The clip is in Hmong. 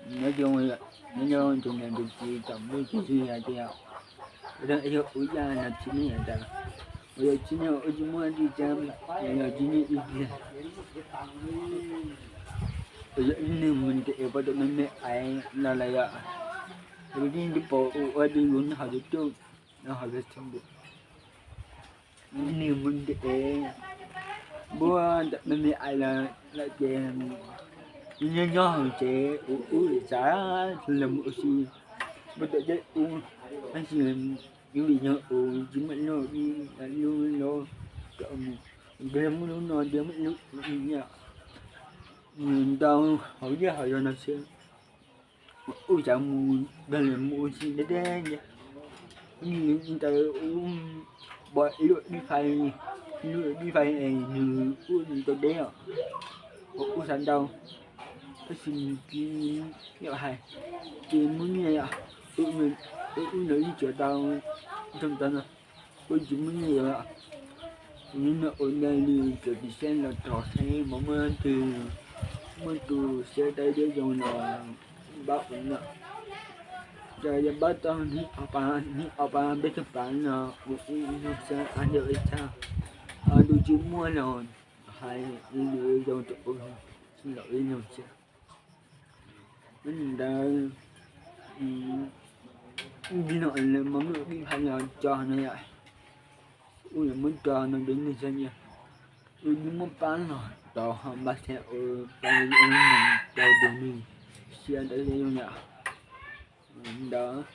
Nyob zoo, nyob zoo tus niam tus txiv tsoom phooj ywg hais tias, yog ua yam no tsis muaj yam tas, uas yog tsis muaj ua tsis muaj dab tsi, yog tsis muaj ib tiag, uas yog ib neeg mus ntev es pom tau me me ais no lawm yom, yus yeej tsis pom ua dab tsi, yus nyob hauv YouTube, nyob hauv Facebook, ib neeg mus ntev es pom tau me me ais lawm ces nyob nyob hauv tsev ua ub xav los mus ua si, pom tau deb ub, tab sis yus vim yog ua tsis muaj lub, lub, lub, nkawd muaj lub no nkawd muaj lub, ntau hauv yaj hauv zos no xwb. Ua ub xav mus dag li mus ua si deb deb, ntawd ub, pom ib lub dib fais, ib lub dib fais es nws ub tau deb os, ua ub xav ntau, tab sis nws tsis nyob hais, ces muaj nyiaj yom, ub ntawd yeej tsuav tau, tau ntawd no, ub tsis muaj nyiaj yom. Hnub no ua ntej li cov tiv xeb los rov saib mas muaj twg, muaj tus saib dab deb zoo no pab ua no. Ces yog pab tau hnub ob pab, hnub ob pab peb caug pab no ua ib nyuag xyab ab yog ib txhab, tus tsis muaj los hais ib zoo rau ua, los ib nyuag xyab. Ntawd, ib no mas muaj dib fais los tso no yom, ub yuav muab tso no rau nej saib, ub nws muab pab los tau ho npaj thiab ua pab rau tus neeg siab ntawd yom. Ntawd,